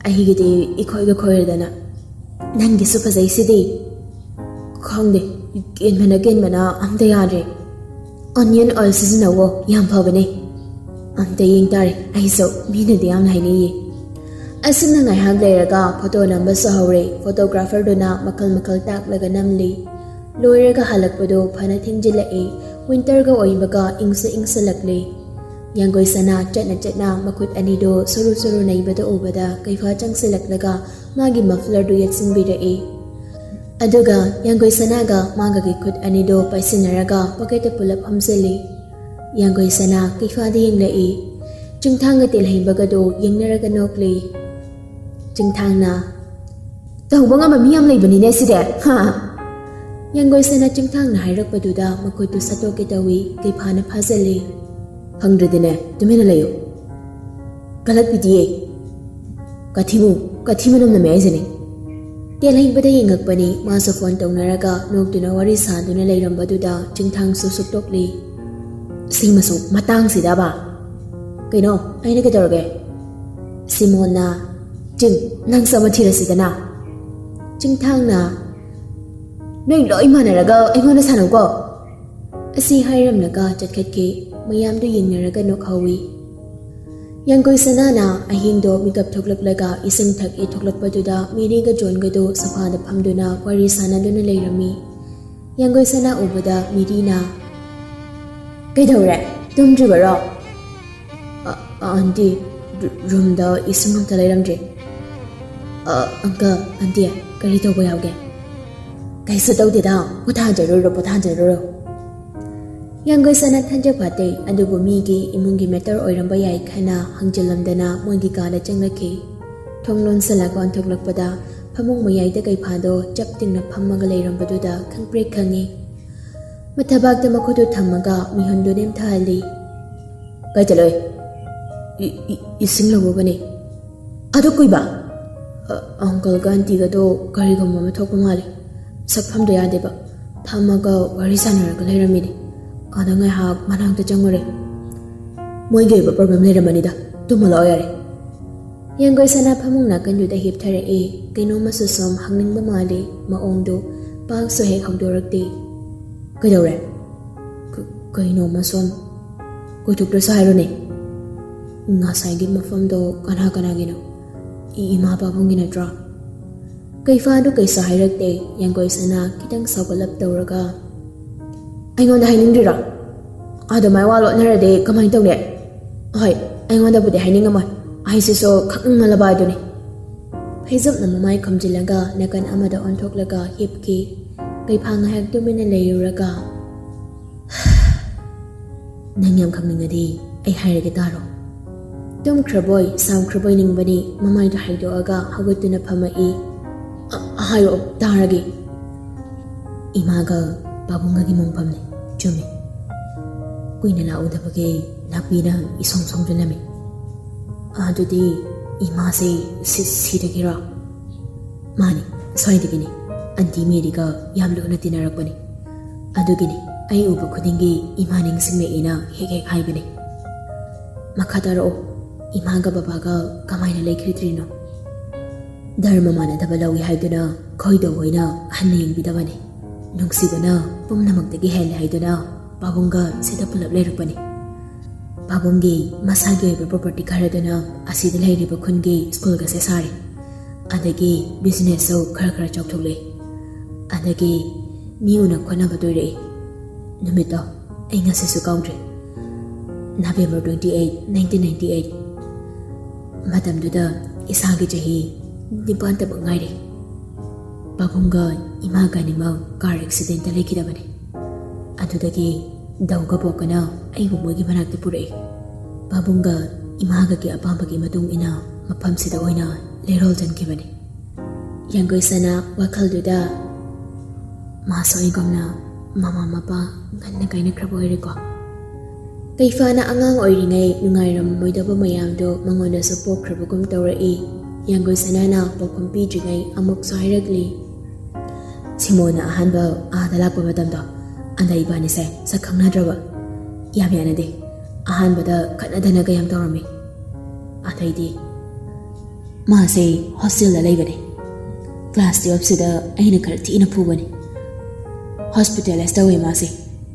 ꯑꯩꯒꯤꯗꯤ ꯏꯈꯣꯏꯒ ꯈꯣꯏꯔꯗꯅ꯫ ꯅꯪꯒꯤꯁꯨ ꯐꯖꯩꯁꯤꯗꯤ꯫" "ꯈꯪꯗꯦ, ꯀꯦꯟꯕꯅ ꯀꯦꯟꯕꯅ ꯑꯝꯇ ꯌꯥꯗ꯭ꯔꯦ꯫ ꯑꯣꯅꯤꯌꯟ ꯑꯣꯏꯜ ꯁꯤꯖꯤꯟꯅꯧꯋꯣ, ꯌꯥꯝ ꯐꯕꯅꯦ꯫" "ꯑꯝꯇ ꯌꯦꯡ ꯇꯥꯔꯦ ꯑꯩꯁꯨ, ꯃꯤꯅꯗꯤ ꯌꯥꯝꯅ ꯍꯥꯏꯅꯩꯌꯦ꯫" ꯑꯁꯨꯝꯅ ꯉꯥꯏꯍꯥꯛ ꯂꯩꯔꯒ ꯐꯣꯇꯣ ꯅꯝꯕꯁꯨ ꯍꯧꯔꯦ꯫ ꯐꯣꯇꯣꯒ꯭ꯔꯥꯐꯔꯗꯨꯅ ꯃꯈꯜ ꯃꯈꯜ ꯇꯥꯛꯂꯒ ꯅꯝꯂꯤ꯫ ꯂꯣꯏꯔꯒ ꯍꯜꯂꯛꯄꯗꯣ ꯐꯅ ꯊꯦꯡꯖꯤꯜꯂꯛꯏ꯫ ꯋꯤꯟꯇꯔꯒ ꯑꯣꯏꯕꯒ ꯏꯪꯁꯨ ꯏꯪꯁꯤꯜꯂꯛꯂꯤ꯫ ꯌꯥꯡꯒꯣꯏ ꯁꯅꯥ ꯆꯠꯅ ꯆꯠꯅ ꯃꯈꯨꯠ ꯑꯅꯤꯗꯣ ꯁꯨꯔꯨ ꯁꯨꯔꯨ ꯅꯩꯕꯗ ꯎꯕꯗ ꯀꯩꯐꯥ ꯆꯪꯁꯤꯜꯂꯛꯂꯒ ꯃꯥꯒꯤ ꯃꯐ꯭ꯂꯔꯗꯨ ꯌꯦꯠꯁꯤꯟꯕꯤꯔꯛꯏ꯫ ꯑꯗꯨꯒ ꯌꯥꯡꯒꯣꯏ ꯁꯅꯥꯒ ꯃꯥꯒꯒꯤ ꯈꯨꯠ ꯑꯅꯤꯗꯣ ꯄꯥꯏꯁꯤꯟꯅꯔꯒ ꯄꯣꯀꯦꯠꯇ ꯄꯨꯂꯞ ꯍꯝꯖꯤꯜꯂꯤ꯫ ꯌꯥꯡꯒꯣꯏ ꯁꯅꯥ ꯀꯩꯐꯥꯗ ꯌꯦꯡꯂꯛꯏ꯫ ꯆꯤꯡꯊꯥꯡꯒ ꯇꯦꯜꯍꯩꯕꯒꯗꯣ ꯌꯦꯡꯅꯔꯒ ꯅꯣꯛꯂꯤ꯫ ꯆꯤꯡꯊꯥꯡꯅ, "ꯇꯧꯕ ꯉꯝꯕ ꯃꯤ ꯌꯥꯝ ꯂꯩꯕꯅꯤꯅꯦ ꯁꯤꯗꯤ, ꯍꯥ?" ꯌꯥꯡꯒꯣꯏ ꯁꯅꯥ ꯆꯤꯡꯊꯥꯡꯅ ꯍꯥꯏꯔꯛꯄꯗꯨꯗ ꯃꯈꯨꯠꯇꯨ ꯁꯠꯇꯣꯛꯀꯦ ꯇꯧꯏ꯫ ꯀꯩꯐꯥꯅ ꯐꯥꯖꯤꯜꯂꯤ꯫ "ꯈꯪꯗ꯭ꯔꯗꯤꯅꯦ, ꯇꯨꯃꯤꯟꯅ ꯂꯩꯌꯨ꯫ ꯀꯂꯛꯄꯤꯗꯤꯌꯦ꯫ ꯀꯊꯤꯃꯨ, ꯀꯊꯤ ꯃꯅꯝ ꯅꯝꯃꯦ ꯍꯥꯏꯁꯤꯅꯦ꯫" ꯇꯦꯜꯍꯩꯕꯗ ꯌꯦꯡꯉꯛꯄꯅꯤ꯫ ꯃꯥꯁꯨ ꯐꯣꯟ ꯇꯧꯅꯔꯒ ꯅꯣꯛꯇꯨꯅ ꯋꯥꯔꯤ ꯁꯥꯗꯨꯅ ꯂꯩꯔꯝꯕꯗꯨꯗ ꯆꯤꯡꯊꯥꯡꯁꯨ ꯁꯨꯛꯇꯣꯛꯂꯤ꯫ "ꯁꯤꯃꯁꯨ ꯃꯇꯥꯡꯁꯤꯗꯕ꯫ ꯀꯩꯅꯣ, ꯑꯩꯅ ꯀꯩꯗꯧꯔꯒꯦ?" ꯁꯤꯃꯣꯟꯅ, "ꯆꯤꯡ, ꯅꯪꯁꯨ ꯑꯃ ꯊꯤꯔꯁꯤꯗꯅ꯫" ꯆꯤꯡꯊꯥꯡꯅ, "ꯅꯣꯏ ꯂꯣꯏ ꯃꯥꯟꯅꯔꯒ ꯑꯩꯉꯣꯟꯗ ꯁꯥꯟꯅꯧꯀꯣ꯫" ꯑꯁꯤ ꯍꯥꯏꯔꯝꯂꯒ ꯆꯠꯈꯠꯈꯤ꯫ ꯃꯌꯥꯝꯗꯨ ꯌꯦꯡꯅꯔꯒ ꯅꯣꯛꯍꯧꯏ꯫ ꯌꯥꯡꯒꯣꯏ ꯁꯅꯥꯅ ꯑꯍꯤꯡꯗꯣ ꯃꯤꯀꯞ ꯊꯣꯛꯂꯛꯂꯒ ꯏꯁꯤꯡ ꯊꯛꯏ꯫ ꯊꯣꯛꯂꯛꯄꯗꯨꯗ ꯃꯦꯔꯤꯒ ꯖꯣꯟꯒꯗꯨ ꯁꯣꯐꯥꯗ ꯐꯝꯗꯨꯅ ꯋꯥꯔꯤ ꯁꯥꯟꯅꯗꯨꯅ ꯂꯩꯔꯝꯃꯤ꯫ ꯌꯥꯡꯒꯣꯏ ꯁꯅꯥ ꯎꯕꯗ ꯃꯦꯔꯤꯅ, "ꯀꯩꯗꯧꯔꯦ? ꯇꯨꯝꯗ꯭ꯔꯤꯕꯔꯣ?" "ꯑ-, ꯑ, ꯑꯟꯇꯤ, ꯔꯨ-, ꯔꯨꯝꯗ ꯏꯁꯤꯡ ꯑꯝꯇ ꯂꯩꯔꯝꯗ꯭ꯔꯤ꯫" "ꯑ, ꯑꯪꯀꯜ, ꯑꯟꯇꯤ, ꯀꯔꯤ ꯇꯧꯕ ꯌꯥꯎꯒꯦ?" "ꯀꯩꯁꯨ ꯇꯧꯗꯦꯗ, ꯄꯣꯊꯥꯖꯔꯨꯔꯣ, ꯄꯣꯊꯥꯖꯔꯨꯔꯣ꯫" ꯌꯥꯡꯒꯣꯏ ꯁꯅꯥ ꯈꯟꯖ ꯐꯥꯠꯇꯦ, ꯑꯗꯨꯕꯨ ꯃꯤꯒꯤ ꯏꯃꯨꯡꯒꯤ ꯃꯦꯇꯔ ꯑꯣꯏꯔꯝꯕ ꯌꯥꯏ ꯈꯟꯅ ꯍꯪꯖꯤꯜꯂꯝꯗꯅ ꯃꯣꯏꯒꯤ ꯀꯥꯗ ꯆꯪꯂꯛꯈꯤ꯫ ꯊꯣꯡ ꯂꯣꯟꯁꯤꯜꯂꯒ ꯑꯣꯟꯊꯣꯛꯂꯛꯄꯗ ꯐꯃꯨꯡ ꯃꯌꯥꯏꯗ ꯀꯩꯐꯥꯗꯣ ꯆꯞ ꯇꯤꯡꯅ ꯐꯝꯃꯒ ꯂꯩꯔꯝꯕꯗꯨꯗ ꯈꯪꯄ꯭ꯔꯦꯛ ꯈꯪꯉꯤ꯫ ꯃꯊꯕꯥꯛꯇ ꯃꯈꯨꯠꯇꯨ ꯊꯝꯃꯒ ꯃꯤꯍꯨꯟꯗꯨ ꯅꯦꯝꯊꯍꯜꯂꯤ꯫ "ꯀꯥꯏ ꯆꯠꯂꯣꯏ?" "ꯏ-, ꯏ-, ꯏꯁꯤꯡ ꯂꯧꯔꯨꯕꯅꯤ꯫" "ꯑꯗꯨ ꯀꯨꯏꯕ?" "ꯑ-, ꯑꯪꯀꯜꯒ ꯑꯟꯇꯤꯒꯗꯣ ꯀꯔꯤꯒꯨꯝꯕ ꯑꯃ ꯊꯣꯛꯄ ꯃꯥꯜꯂꯤ꯫ ꯁꯛꯐꯝꯗꯣ ꯌꯥꯗꯦꯕ꯫ ꯐꯝꯃꯒ ꯋꯥꯔꯤ ꯁꯥꯟꯅꯔꯒ ꯂꯩꯔꯝꯃꯤꯅꯤ꯫ ꯑꯗ ꯉꯥꯏꯍꯥꯛ ꯃꯅꯥꯛꯇ ꯆꯪꯉꯨꯔꯦ꯫ ꯃꯣꯏꯒꯤ ꯑꯣꯏꯕ ꯄ꯭ꯔꯣꯕ꯭ꯂꯦꯝ ꯂꯩꯔꯝꯃꯅꯤꯗ꯫ ꯇꯨꯝꯃ ꯂꯥꯛꯑꯣ ꯌꯥꯔꯦ꯫" ꯌꯥꯡꯒꯣꯏ ꯁꯅꯥ ꯐꯃꯨꯡ ꯅꯥꯀꯟꯗꯨꯗ ꯍꯤꯞꯊꯔꯛꯏ꯫ ꯀꯩꯅꯣꯝꯃꯁꯨ ꯁꯨꯝ ꯍꯪꯅꯤꯡꯕ ꯃꯥꯜꯂꯤ꯫ ꯃꯑꯣꯡꯗꯨ ꯄꯥꯛꯁꯨ ꯍꯦꯛ ꯍꯧꯗꯣꯔꯛꯇꯦ꯫ "ꯀꯩꯗꯧꯔꯦ?" "ꯀ-, ꯀꯩꯅꯣꯝꯃ ꯁꯨꯝ ꯀꯣꯏꯊꯣꯛꯇ꯭ꯔꯁꯨ ꯍꯥꯏꯔꯣꯅꯦ꯫ ꯉꯁꯥꯏꯒꯤ ꯃꯐꯝꯗꯣ ꯀꯅꯥ ꯀꯅꯥꯒꯤꯅꯣ?" "ꯏ-, ꯏꯃꯥ ꯄꯥꯕꯨꯡꯒꯤ ꯅꯠꯇ꯭ꯔꯣ?" ꯀꯩꯐꯥꯗꯨ ꯀꯩꯁꯨ ꯍꯥꯏꯔꯛꯇꯦ꯫ ꯌꯥꯡꯒꯣꯏ ꯁꯅꯥ ꯈꯤꯇꯪ ꯁꯥꯎꯒꯠꯂꯞ ꯇꯧꯔꯒ, "ꯑꯩꯉꯣꯟꯗ ꯍꯥꯏꯅꯤꯡꯗ꯭ꯔꯤꯔꯣ? ꯑꯗꯨꯃꯥꯏ ꯋꯥ ꯂꯣꯠꯅꯔꯗꯤ ꯀꯃꯥꯏꯅ ꯇꯧꯅꯤ? ꯍꯣꯏ, ꯑꯩꯉꯣꯟꯗꯕꯨꯗꯤ ꯍꯥꯏꯅꯤꯡꯉꯝꯃꯣꯏ꯫ ꯑꯩꯁꯤꯁꯨ ꯈꯪꯅꯤꯡꯃꯜꯂꯕ ꯍꯥꯏꯗꯨꯅꯤ꯫" ꯐꯩꯖꯨꯞꯅ ꯃꯃꯥꯏ ꯈꯨꯝꯖꯤꯜꯂꯒ ꯅꯥꯀꯟ ꯑꯃꯗ ꯑꯣꯟꯊꯣꯛꯂꯒ ꯍꯤꯞꯈꯤ꯫ ꯀꯩꯐꯥ ꯉꯥꯏꯍꯥꯛ ꯇꯨꯃꯤꯟꯅ ꯂꯩꯔꯨꯔꯒ, "ꯅꯪ ꯌꯥꯝ ꯈꯪꯅꯤꯡꯉꯗꯤ ꯑꯩ ꯍꯥꯏꯔꯒꯦ ꯇꯥꯔꯣ꯫" ꯇꯨꯝꯈ꯭ꯔꯕꯣꯏ ꯁꯥꯎꯈ꯭ꯔꯕꯣꯏ ꯅꯤꯡꯕꯅꯤ ꯃꯃꯥꯏꯗꯣ ꯍꯥꯏꯗꯣꯛꯑꯒ ꯍꯧꯒꯠꯇꯨꯅ ꯐꯝꯃꯛꯏ꯫ "ꯑ-, ꯍꯥꯏꯔꯛꯑꯣ, ꯇꯥꯔꯒꯦ꯫" "ꯏꯃꯥꯒ ꯄꯥꯕꯨꯡꯒꯒꯤ ꯃꯣꯡꯐꯝꯅꯤ꯫" "ꯆꯨꯝꯃꯤ꯫" ꯀꯨꯏꯅ ꯂꯥꯛꯎꯗꯕꯒꯤ ꯅꯥꯄꯤꯅ ꯏꯁꯣꯡ ꯁꯣꯡꯖꯤꯜꯂꯝꯃꯤ꯫ "ꯑꯗꯨꯗꯤ ꯏꯃꯥꯁꯦ ꯁꯤ-, ꯁꯤꯗꯒꯤꯔꯣ?" "ꯃꯥꯅꯤ, ꯁ꯭ꯋꯥꯏꯗꯒꯤꯅꯤ꯫ ꯑꯟꯇꯤ ꯃꯦꯔꯤꯒ ꯌꯥꯝ ꯂꯨꯅ ꯇꯤꯟꯅꯔꯛꯄꯅꯤ꯫ ꯑꯗꯨꯒꯤꯅꯤ ꯑꯩ ꯎꯕ ꯈꯨꯗꯤꯡꯒꯤ ꯏꯃꯥ ꯅꯤꯡꯁꯤꯡꯂꯛꯏꯅ ꯍꯦꯛ ꯍꯦꯛ ꯍꯥꯏꯕꯅꯤ꯫" "ꯃꯈꯥ ꯇꯥꯔꯛꯑꯣ꯫ ꯏꯃꯥꯒ ꯕꯕꯥꯒ ꯀꯃꯥꯏꯅ ꯂꯩꯈꯤꯗ꯭ꯔꯤꯅꯣ?" "ꯙꯔꯃ ꯃꯥꯟꯅꯗꯕ ꯂꯧꯏ ꯍꯥꯏꯗꯨꯅ ꯈꯣꯏꯗꯧ ꯍꯣꯏꯅ ꯍꯟꯅ ꯌꯦꯡꯕꯤꯗꯕꯅꯤ꯫ ꯅꯨꯡꯁꯤꯕꯅ ꯄꯨꯝꯅꯃꯛꯇꯒꯤ ꯍꯦꯜꯂꯦ ꯍꯥꯏꯗꯨꯅ ꯄꯥꯕꯨꯡꯒ ꯁꯤꯗ ꯄꯨꯂꯞ ꯂꯩꯔꯛꯄꯅꯤ꯫ ꯄꯥꯕꯨꯡꯒꯤ ꯃꯁꯥꯒꯤ ꯑꯣꯏꯕ ꯄ꯭ꯔꯣꯄꯔꯇꯤ ꯈꯔꯗꯨꯅ ꯑꯁꯤꯗ ꯂꯩꯔꯤꯕ ꯈꯨꯟꯒꯤ ꯁ꯭ꯀꯨꯜꯒꯁꯦ ꯁꯥꯔꯤ꯫ ꯑꯗꯒꯤ ꯕꯤꯖꯤꯅꯦꯁꯁꯨ ꯈꯔ ꯈꯔ ꯆꯥꯎꯊꯣꯛꯂꯛꯏ꯫ ꯑꯗꯒꯤ ꯃꯤ ꯎꯅ ꯈꯣꯠꯅꯕ ꯇꯣꯏꯔꯛꯏ꯫ ꯅꯨꯃꯤꯠꯇꯣ ꯑꯩ ꯉꯁꯤꯁꯨ ꯀꯥꯎꯗ꯭ꯔꯤ꯫ November twenty eight, nineteen ninety eight꯫ ꯃꯇꯝꯗꯨꯗ ꯏꯁꯥꯒꯤ ꯆꯍꯤ ꯅꯤꯄꯥꯟ ꯇꯃꯛ ꯉꯥꯏꯔꯤ꯫ ꯄꯥꯕꯨꯡꯒ ꯏꯃꯥꯒ ꯑꯅꯤꯃꯛ ꯀꯥꯔ ꯑꯦꯛꯁꯤꯗꯦꯟꯇ ꯂꯩꯈꯤꯗꯕꯅꯤ꯫ ꯑꯗꯨꯗꯒꯤ ꯗꯧꯒ ꯕꯣꯛꯀꯅ ꯑꯩꯕꯨ ꯃꯣꯏꯒꯤ ꯃꯅꯥꯛꯇ ꯄꯨꯔꯛꯏ꯫ ꯄꯥꯕꯨꯡꯒ ꯏꯃꯥꯒꯒꯤ ꯑꯄꯥꯝꯕꯒꯤ ꯃꯇꯨꯡ ꯏꯟꯅ ꯃꯐꯝꯁꯤꯗ ꯑꯣꯏꯅ ꯂꯩꯔꯣꯜ ꯆꯟꯈꯤꯕꯅꯤ꯫" ꯌꯥꯡꯒꯣꯏ ꯁꯅꯥ ꯋꯥꯈꯜꯗꯨꯗ, "ꯃꯥꯁꯨ ꯑꯩꯒꯨꯝꯅ ꯃꯃꯥ ꯃꯄꯥ ꯉꯟꯅ ꯀꯥꯏꯅꯈ꯭ꯔꯕ ꯑꯣꯏꯔꯦꯀꯣ꯫" ꯀꯩꯐꯥꯅ ꯑꯉꯥꯡ ꯑꯣꯏꯔꯤꯉꯩ ꯅꯨꯡꯉꯥꯏꯔꯝꯃꯣꯏꯗꯕ ꯃꯌꯥꯝꯗꯣ ꯃꯉꯣꯟꯗꯁꯨ ꯄꯣꯛꯈ꯭ꯔꯕꯒꯨꯝ ꯇꯧꯔꯛꯏ꯫ ꯌꯥꯡꯒꯣꯏ ꯁꯅꯥꯅ ꯄꯥꯎꯈꯨꯝ ꯄꯤꯗ꯭ꯔꯤꯉꯩ ꯑꯃꯨꯛꯁꯨ ꯍꯥꯏꯔꯛꯂꯤ꯫ "ꯁꯤꯃꯣꯟꯅ ꯑꯍꯥꯟꯕ ꯑꯥꯗ ꯂꯥꯛꯄ ꯃꯇꯝꯗꯣ, ꯑꯗ ꯏꯕꯥꯅꯤꯁꯦ ꯁꯛ ꯈꯪꯅꯗ꯭ꯔꯕ, ꯌꯥꯝ ꯌꯥꯅꯗꯦ꯫ ꯑꯍꯥꯟꯕꯗ ꯈꯠꯅꯗꯅꯒ ꯌꯥꯝ ꯇꯧꯔꯝꯃꯤ꯫ ꯑꯗꯩꯗꯤ ꯃꯥꯁꯦ ꯍꯣꯁꯇꯦꯜꯗ ꯂꯩꯕꯅꯦ꯫ ꯀ꯭ꯂꯥꯁ ꯇꯨꯌꯦꯜꯞꯁꯤꯗ ꯑꯩꯅ ꯈꯔ ꯊꯤꯅ ꯐꯨꯕꯅꯦ꯫ ꯍꯣꯁꯄꯤꯇꯥꯂꯥꯏꯁ ꯇꯧꯋꯦ ꯃꯥꯁꯦ꯫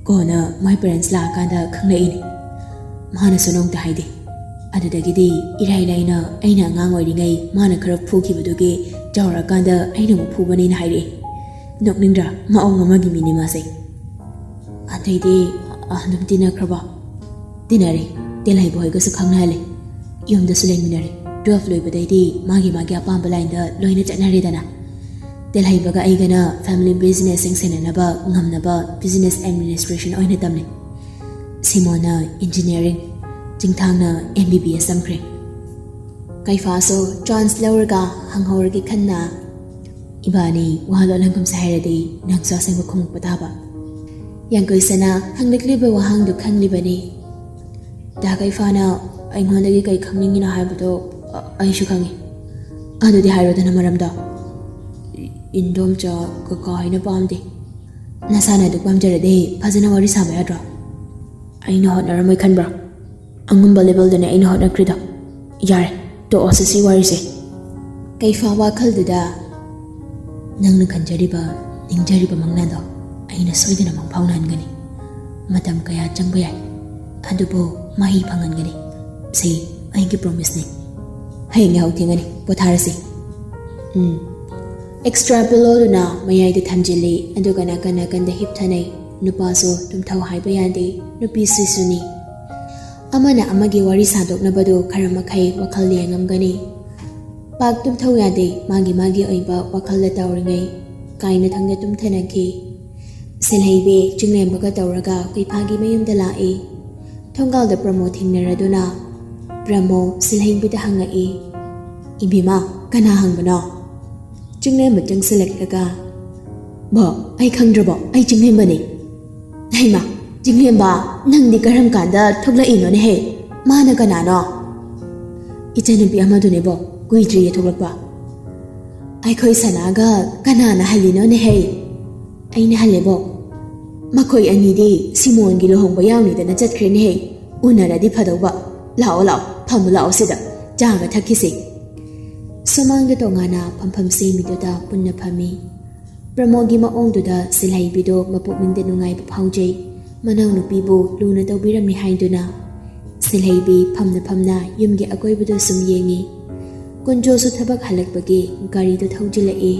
ꯀꯣꯟꯅ ꯃꯥꯏ ꯄꯦꯔꯦꯟꯁ ꯂꯥꯛꯑꯀꯥꯟꯗ ꯈꯪꯂꯛꯏꯅꯦ꯫ ꯃꯥꯅꯁꯨ ꯅꯣꯡꯇ ꯍꯥꯏꯗꯦ꯫ ꯑꯗꯨꯗꯒꯤꯗꯤ ꯏꯔꯥꯏ ꯂꯥꯏꯅ ꯑꯩꯅ ꯑꯉꯥꯡ ꯑꯣꯏꯔꯤꯉꯩ ꯃꯥꯅ ꯈꯔ ꯐꯨꯈꯤꯕꯗꯨꯒꯤ ꯆꯥꯎꯔꯛꯑꯀꯥꯟꯗ ꯑꯩꯅ ꯑꯃꯨꯛ ꯐꯨꯕꯅꯦꯅ ꯍꯥꯏꯔꯛꯑꯦ꯫ ꯅꯣꯛꯅꯤꯡꯗ꯭ꯔꯥ? ꯃꯑꯣꯡ ꯑꯃꯒꯤ ꯃꯤꯅꯤ ꯃꯥꯁꯦ꯫ ꯑꯗꯩꯗꯤ ꯑꯗꯨꯝ ꯇꯤꯟꯅꯈ꯭ꯔꯕ? ꯇꯤꯟꯅꯔꯦ꯫ ꯇꯦꯜꯍꯩꯕ ꯍꯣꯏꯒꯁꯨ ꯈꯪꯅꯍꯜꯂꯦ꯫ ꯌꯨꯝꯗꯁꯨ ꯂꯩꯃꯤꯟꯅꯔꯦ꯫ ꯇꯨꯋꯦꯜꯐ ꯂꯣꯏꯕꯗꯩꯗꯤ ꯃꯥꯒꯤ ꯃꯥꯒꯤ ꯑꯄꯥꯝꯕ ꯂꯥꯏꯟꯗ ꯂꯣꯏꯅ ꯆꯠꯅꯔꯦꯗꯅ꯫ ꯇꯦꯜꯍꯩꯕꯒ ꯑꯩꯒꯅ ꯐꯦꯃꯤꯂꯤ ꯕꯤꯖꯤꯅꯦꯁꯁꯤꯡ ꯁꯦꯟꯅꯅꯕ ꯉꯝꯅꯕ ꯕꯤꯖꯤꯅꯦꯁ ꯑꯦꯗꯃꯤꯅꯤꯁꯇ꯭ꯔꯦꯁꯟ ꯑꯣꯏꯅ ꯇꯝꯂꯦ꯫ ꯁꯤꯃꯣꯟꯅ ꯏꯟꯖꯤꯅꯤꯌꯥꯔꯤꯡ, ꯆꯤꯡꯊꯥꯡꯅ ꯑꯦꯝ ꯕꯤ ꯕꯤ ꯑꯦꯁ ꯇꯝꯈ꯭ꯔꯦ꯫ ꯀꯩꯐꯥꯁꯨ ꯆꯥꯟꯁ ꯂꯧꯔꯒ ꯍꯪꯍꯧꯔꯒꯦ ꯈꯟꯅ꯫ ꯏꯕꯥꯅꯤ ꯋꯥ ꯂꯣꯠꯂꯟꯒꯨꯝꯁꯦ ꯍꯥꯏꯔꯗꯤ ꯅꯪꯁꯨ ꯑꯁꯦꯡꯕ ꯈꯨꯝꯃꯛꯄ ꯇꯥꯕ꯫ ꯌꯥꯡꯀꯣꯏꯁꯅ ꯍꯪꯂꯛꯂꯤꯕ ꯋꯥꯍꯪꯗꯨ ꯈꯪꯂꯤꯕꯅꯤ꯫ ꯗꯥ ꯀꯩꯐꯥꯅ ꯑꯩꯉꯣꯟꯗꯒꯤ ꯀꯩ ꯈꯪꯅꯤꯡꯉꯤꯅꯣ ꯍꯥꯏꯕꯗꯣ ꯑ-, ꯑꯩꯁꯨ ꯈꯪꯉꯤ꯫ ꯑꯗꯨꯗꯤ ꯍꯥꯏꯔꯣꯗꯅ ꯃꯔꯝꯗꯣ꯫ ꯏ-, ꯏꯟꯗꯣꯝꯆꯥ ꯀꯀꯥ ꯍꯣꯏꯅ ꯄꯥꯝꯗꯦ꯫ ꯅꯁꯥꯅ ꯑꯗꯨ ꯄꯥꯝꯖꯔꯗꯤ ꯐꯖꯅ ꯋꯥꯔꯤ ꯁꯥꯕ ꯌꯥꯗ꯭ꯔꯣ? ꯑꯩꯅ ꯍꯣꯠꯅꯔꯝꯃꯣꯏ ꯈꯟꯕ꯭ꯔꯣ? ꯑꯉꯝꯕ ꯂꯦꯕꯦꯜꯗꯅꯦ ꯑꯩꯅ ꯍꯣꯠꯅꯈ꯭ꯔꯤꯗꯣ꯫ ꯌꯥꯔꯦ, ꯇꯣꯛꯑꯁꯤ ꯁꯤ ꯋꯥꯔꯤꯁꯦ꯫ ꯀꯩꯐꯥ ꯋꯥꯈꯜꯗꯨꯗ, "ꯅꯪꯅ ꯈꯟꯖꯔꯤꯕ, ꯅꯤꯡꯖꯔꯤꯕ ꯃꯪꯂꯥꯟꯗꯣ ꯑꯩꯅ ꯁꯣꯏꯗꯅ ꯃꯪ ꯐꯥꯎꯅꯍꯟꯒꯅꯤ꯫ ꯃꯇꯝ ꯀꯌꯥ ꯆꯪꯕ ꯌꯥꯏ, ꯑꯗꯨꯕꯨ ꯃꯍꯩ ꯐꯪꯍꯟꯒꯅꯤ꯫ ꯁꯤ ꯑꯩꯒꯤ ꯄ꯭ꯔꯣꯃꯤꯁꯅꯤ꯫ ꯍꯌꯦꯡ ꯌꯥꯍꯧ ꯊꯦꯡꯒꯅꯤ, ꯄꯣꯊꯥꯔꯁꯤ꯫" ꯎꯝ꯫ ꯑꯦꯛꯁꯇ꯭ꯔꯥ ꯄꯤꯂꯣꯗꯨꯅ ꯃꯌꯥꯏꯗ ꯊꯝꯖꯤꯜꯂꯤ, ꯑꯗꯨꯒ ꯅꯥꯀꯟ ꯅꯥꯀꯟꯗ ꯍꯤꯞꯊꯅꯩ꯫ ꯅꯨꯄꯥꯁꯨ ꯇꯨꯝꯊꯧ ꯍꯥꯏꯕ ꯌꯥꯗꯦ, ꯅꯨꯄꯤꯁꯤꯁꯨꯅꯤ꯫ ꯑꯃꯅ ꯑꯃꯒꯤ ꯋꯥꯔꯤ ꯁꯥꯗꯣꯛꯅꯕꯗꯨ ꯈꯔ ꯃꯈꯩ ꯋꯥꯈꯜ ꯌꯦꯡꯉꯝꯒꯅꯤ꯫ ꯄꯥꯛ ꯇꯨꯝꯊꯧ ꯌꯥꯗꯦ, ꯃꯥꯒꯤ ꯃꯥꯒꯤ ꯑꯣꯏꯕ ꯋꯥꯈꯜꯗ ꯇꯧꯔꯤꯉꯩ ꯀꯥꯏꯅ ꯊꯪꯗ ꯇꯨꯝꯊꯅꯈꯤ꯫ ꯁꯤꯜꯍꯩꯕꯤ ꯆꯤꯡꯂꯦꯝꯕꯒ ꯇꯧꯔꯒ ꯀꯩꯐꯥꯒꯤ ꯃꯌꯨꯝꯗ ꯂꯥꯛꯏ꯫ ꯊꯣꯡꯒꯥꯜꯗ ꯄ꯭ꯔꯃꯣ ꯊꯦꯡꯅꯔꯗꯨꯅ ꯄ꯭ꯔꯃꯣ ꯁꯤꯜꯍꯩꯕꯤꯗ ꯍꯪꯉꯛꯏ, "ꯏꯕꯦꯝꯃ, ꯀꯅꯥ ꯍꯪꯕꯅꯣ?" ꯆꯤꯡꯂꯦꯝꯕ ꯆꯪꯁꯤꯜꯂꯛꯂꯒ, "ꯕꯣ, ꯑꯩ ꯈꯪꯗ꯭ꯔꯕꯣ? ꯑꯩ ꯆꯤꯡꯂꯦꯝꯕꯅꯤ꯫" "ꯍꯩꯃꯥ, ꯆꯤꯡꯂꯦꯝꯕ, ꯅꯪꯗꯤ ꯀꯔꯝ ꯀꯥꯟꯗ ꯊꯣꯛꯂꯛꯏꯅꯣꯅꯦꯍꯦ? ꯃꯥꯅ ꯀꯅꯥꯅꯣ?" "ꯏꯆꯟꯅꯨꯄꯤ ꯑꯃꯗꯨꯅꯦꯕꯣ, ꯀꯨꯏꯗ꯭ꯔꯤꯌꯦ ꯊꯣꯛꯂꯛꯄ꯫" "ꯑꯩꯈꯣꯏ ꯁꯅꯥꯒ ꯀꯅꯥꯅ ꯍꯜꯂꯤꯅꯣꯅꯦꯍꯦ?" "ꯑꯩꯅ ꯍꯜꯂꯦꯕꯣ꯫ ꯃꯈꯣꯏ ꯑꯅꯤꯗꯤ ꯁꯤꯃꯣꯟꯒꯤ ꯂꯨꯍꯣꯡꯕ ꯌꯥꯎꯅꯤꯗꯅ ꯆꯠꯈ꯭ꯔꯦꯅꯦꯍꯦ꯫ ꯎꯅꯔꯗꯤ ꯐꯗꯧꯕ꯫ ꯂꯥꯛꯑꯣ, ꯂꯥꯛꯑꯣ, ꯐꯝꯃꯨ ꯂꯥꯛꯑꯣ ꯁꯤꯗ, ꯆꯥꯒ ꯊꯛꯈꯤꯁꯦ꯫" ꯁꯨꯃꯥꯡꯗ ꯇꯣꯉꯥꯟꯅ ꯐꯝꯐꯝ ꯁꯦꯝꯃꯤꯗꯨꯗ ꯄꯨꯟꯅ ꯐꯝꯃꯤ꯫ ꯄ꯭ꯔꯃꯣꯒꯤ ꯃꯑꯣꯡꯗꯨꯗ ꯁꯤꯜꯍꯩꯕꯤꯗꯣ ꯃꯄꯨꯛꯅꯤꯡꯗ ꯅꯨꯡꯉꯥꯏꯕ ꯐꯥꯎꯖꯩ꯫ ꯃꯅꯥꯎꯅꯨꯄꯤꯕꯨ ꯂꯨꯅ ꯇꯧꯕꯤꯔꯝꯃꯤ ꯍꯥꯏꯗꯨꯅ꯫ ꯁꯤꯜꯍꯩꯕꯤ ꯐꯝꯅ ꯐꯝꯅ ꯌꯨꯝꯒꯤ ꯑꯀꯣꯏꯕꯗꯨ ꯁꯨꯝ ꯌꯦꯡꯏ꯫ ꯀꯨꯟꯖꯣꯁꯨ ꯊꯕꯛ ꯍꯜꯂꯛꯄꯒꯤ ꯒꯥꯔꯤꯗꯨ ꯊꯧꯖꯤꯜꯂꯛꯏ꯫